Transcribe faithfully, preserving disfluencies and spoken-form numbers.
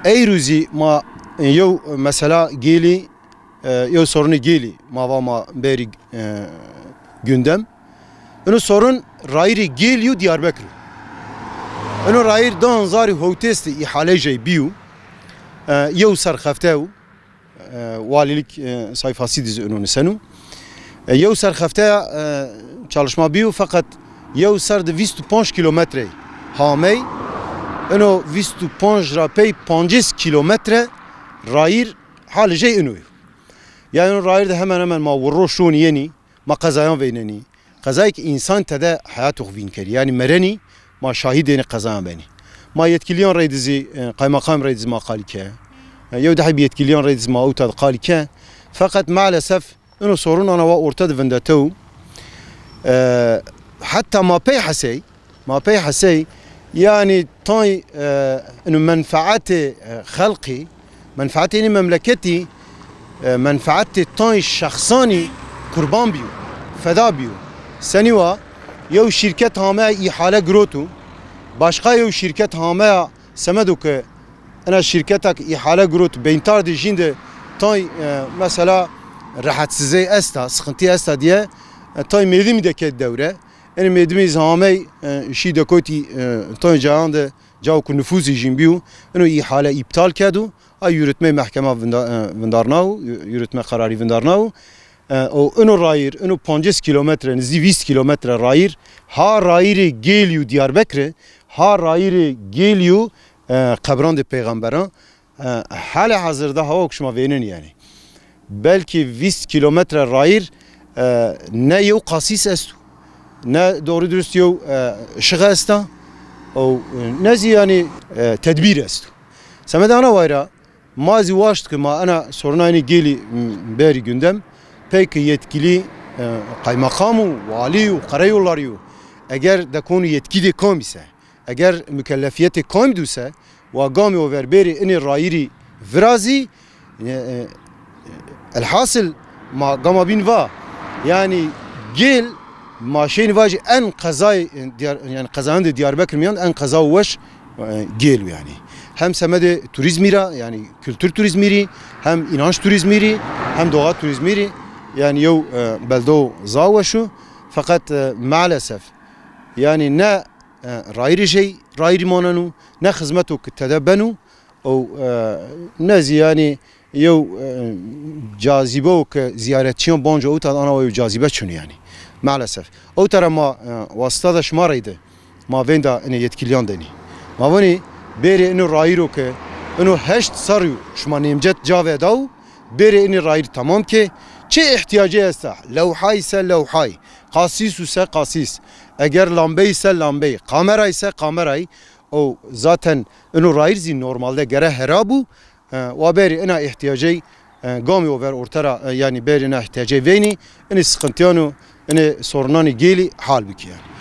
Eyro zî ma yew mesela gêlî, e, yew sorunê gêlî ma va ma berî, e, gündem. Ino sorun rayîrê gêlî yo Diyarbekir o. Ino rayîr di hezar û hewtês de îhale jey bîyo. E, yew ser xefte yo. E, walîlik, e, sayfasî de zî ino niseno. E, yew ser xefteya, e, çalışma bîyo, feqet yew ser de vîst û panc kîlometre hamey. Ino vîst û panc ra pey pancês kîlometre rayîr halê jey ino yo. Yanî ino rayîr de hemen hemen ma wirro şonî yenî, ma qezayan veynenî. Qezayêk însan tede heyatê xo vîn kerî. Yanî merenî, ma şahîdê enê qezayan benî. Ma yetkilîyan rey de zî, e, qaymakam rey de zî ma qalî ke. E, yew dehî bi yetkilîyan rey de zî ma ewta de qalî ke. Feqet maalesef ino sorun ana wa orte de vindetew. E, heta ma pey hesey, ma pey hesey, yanî tay, e, ino menfaetê, e, xelqî, menfaetê enê memleketî, e, menfaetê tay şexsanî qurban bîyo, feda bîyo. Senî wa, yew şîrket hameya îhale giroto, başqa yew şîrket hameya semedo ke ena şîrketa ke îhale giroto, beyntar de jîn de tay, e, mesela rehatsizey esta, sıkıntı esta diye, e, tay mêdimî de ke dewre. Enê mêdimî zî hamey, e, şî dekotî, e, tay cayan de, cawo ku nufuzî jîn bîyo, ino îhale îptal kedo. A yürütme mehkema vinda-, e, vindarnawo, yü-, yürütme kararî vindarnawo. E, o ino rayîr, ino pancês kîlometre, nizdî vîst kîlometre rayîr, ha rayîrê gêlî yo Diyarbekirî, ha rayîrê gêlî yo, e, qebrandê peyxamberan. E, halê hazirda hawa ku şima vênenî yanî. Belkî vîst kîlometre rayîr, e, ne yew qasîs esto, ne doğru dürüst yew, e, ışığı esta, o, e, ne zî yanî, e, tedbîr esto. Semedê ana wayra, ma zî waşt ke ma ena soruna enê gêlî, m, berî gündem, pey ke yetkilî, e, qaymakam û walî û qereyolarî yo. Eger dekon û yetkî dê kam îse, eger mukellefîyetê kam dû se, wa gamê over bêrê inê rayîrî virazî, e, e, elhasil ma gama bîn va, yanî gêl ma şeynî vajî en qezayê, e, Diyar-, yanî qezayandê Diyarbekir mîyan en qeza weş, e, gêl o yanî. Hem semedê turizmî ra, yanî kultur turizmî rî, hem înanç turizmî rî, hem doğa turizmî rî, yanî yew, e, beldo za weş o. Feqet, e, maalesef, yanî ne, e, rayîrê jey rayîrî maneno, ne xizmeto ke tede beno, û, e, ne zî yanî yew, e, cazîbe o ke zîyaretçîyan banco ewta de ana wa yew cazîbe çin o yanî. Maalesef. Ewta ra ma, e, wasita de şima reyde, ma vênda inê yetkilîyan denî. Ma vanî, bêrê ino rayîro ke ino heşt serrî yo şima nêmcet ca vedaw, bêrê inê rayîr tamam ke, çi îhtîyacê esta, lewhay se lewhay, qasîs û se qasîs, eger lambey se lambey, kameray se kameray, o zaten ino rayîr zî normalde gere hera bû, e, wa bêrê ina îhtîyacey, e, gamê over orte ra, e, yanî bêrê ina îhtîyacey veynî, inê sıkıntîyan û inê sorunanê gêlî hal bikî yanî.